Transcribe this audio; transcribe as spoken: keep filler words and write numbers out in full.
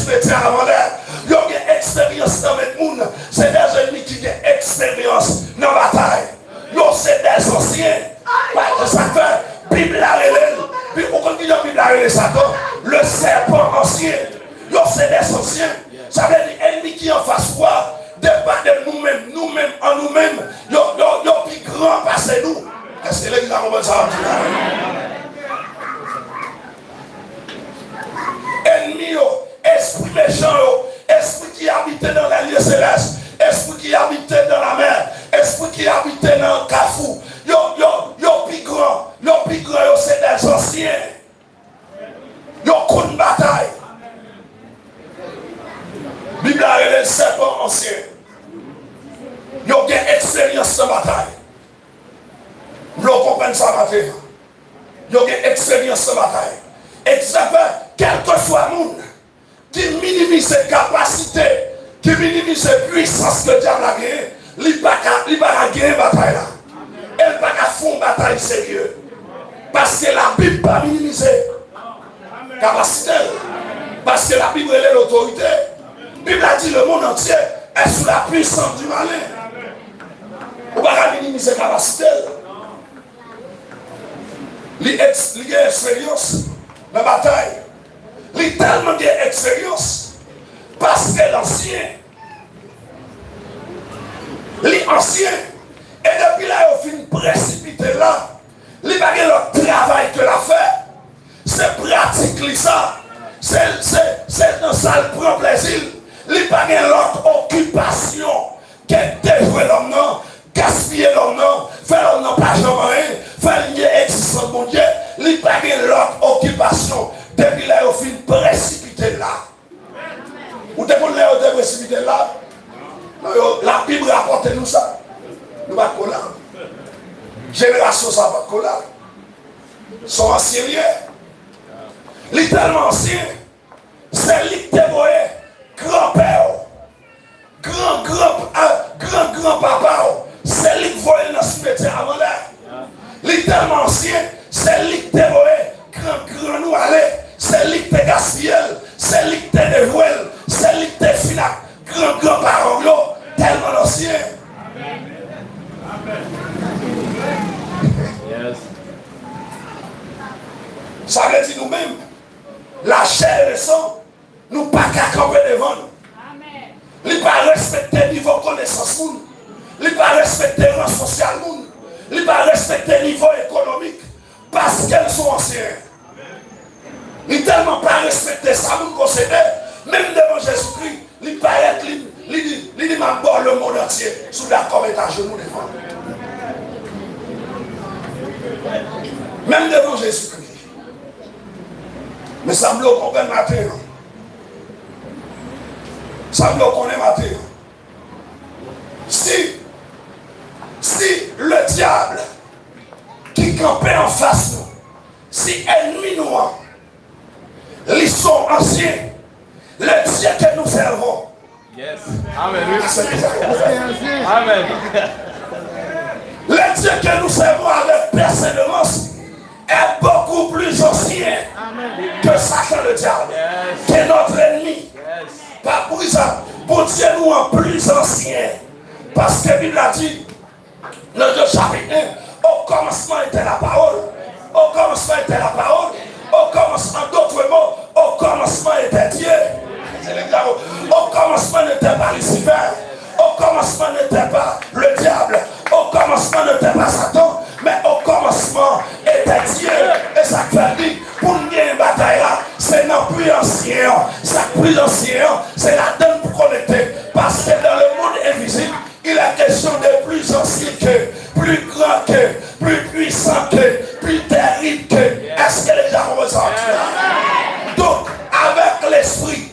Chrétien avan lè. Yo gen eksperyans nan met moun. Se de zanmi ki gen eksperyans nan batay. Yo se de ansyen. Sa k fè Bib la rele l. Ou konn ki jan Bib la rele Satan? Le serpent ancien. Yo se de ansyen. Sa vle di ènmi ki anfas ou a, de pa de nou menm, nou menm an nou menm, yo, yo, yo pi gran pase nou. Èske legliz la konprann sa m ap di la? Ènmi yo, espri mechan yo, espri ki abite nan lè lye selès, espri ki abite nan lamè, espri ki abite nan kafou, yo, yo, yo pi gran, yo pi gran, yo se de ansyen. Yo konn batay. Bib la rele l sèpan ansyen. Yo gen eksperyans nan batay. M vle w konprann sa maten an. Yo gen eksperyans nan batay. Egzanp, kèlkeswa moun ki minimize kapasite, ki minimize pwisans ke dyab la genyen, li pa ka, li pa ka genyen batay la. E li pa ka fè yon batay serye. Paske Labib pa minimize kapasite l. Paske Labib rele l otorite. Bib la di, le monde entier est sous la puissance du malin. Ou pa ka minimize kapasite l. Li eks-, li gen eksperyans nan batay. Li tèlman gen eksperyans, paske l ansyen. Li ansyen. E depi lè yo fin presipite l la, li pa gen lòt travay ke l ap fè. Se pratik li sa. Se, se, se nan sa l pran plezi l. Li pa gen lòt okipasyon ke dejwe lòm nan, gaspiye lòm nan, fè lòm nan pa janm anyen, fè l nye egzistans Bondye. Li pa gen lòt okipasyon depi lè yo fin presipite l la. Ou te konn lè yo te presipite l la? Non, yo, Labib rapòte nou sa. Nou pa t ko la. Jenerasyon sa pa t ko la. Se yon ansyen li ye. Li tèlman ansyen, se li k te voye granpè w, gran gran, a, gran gran papa w, se li k voye l nan simetyè avan lè. Li tèlman ansyen, se li k te voye gran gran nou ale, se li k te gaspiye l, se li k te dejwe l, se li k te fin ak gran gran paran w yo, tèlman l ansyen. Yes. Sa vle di nou menm, lachè e lesan, nou pa ka kanpe devan l. Li pa respekte nivo konesans moun. Li pa respekte ran sosyal moun. Li pa respekte nivo ekonomik. Paske l se yon ansyen. Li tèlman pa respekte sa moun posede, menm devan Jezikri, li parèt, li, li di, li di, "M ap ba w lemonn antye, si w dakò met ajenou devan m." Menm devan Jezikri. Men sa m vle w konprann maten an. Sa m vle w konnen maten an. Si, si le diable ki kanpe anfas nou, si ènmi nou an, li se yon ansyen, le Dieu que nous servons, Yes. Amen. Amen. Le Dieu que nous servons avec persévérance est beaucoup plus ancien que Satan le diable, qui est notre ennemi. Pa briza, Bondye nou an pli ansyen. Paske Bib la di, nan Jan chapit en, au commencement était la parole. Au commencement était la parole. Au commencement, en d'autres mots, au commencement était Dieu. Au commencement n'était pas Lucifer. Au commencement n'était pas le diable. Au commencement n'était pas Satan. Men au commencement était Dieu. E sa k fè l di, pou n genyen batay la, se nan pli ansyen an. Sa k pli ansyen an, se ladan l pou konekte. Paske dans le monde invisible, il est question de plus ancien que, plus grand que, plus puissant que, plus terrible que. Èske legliz la konprann sa m ap di la? Donk, avèk lespri,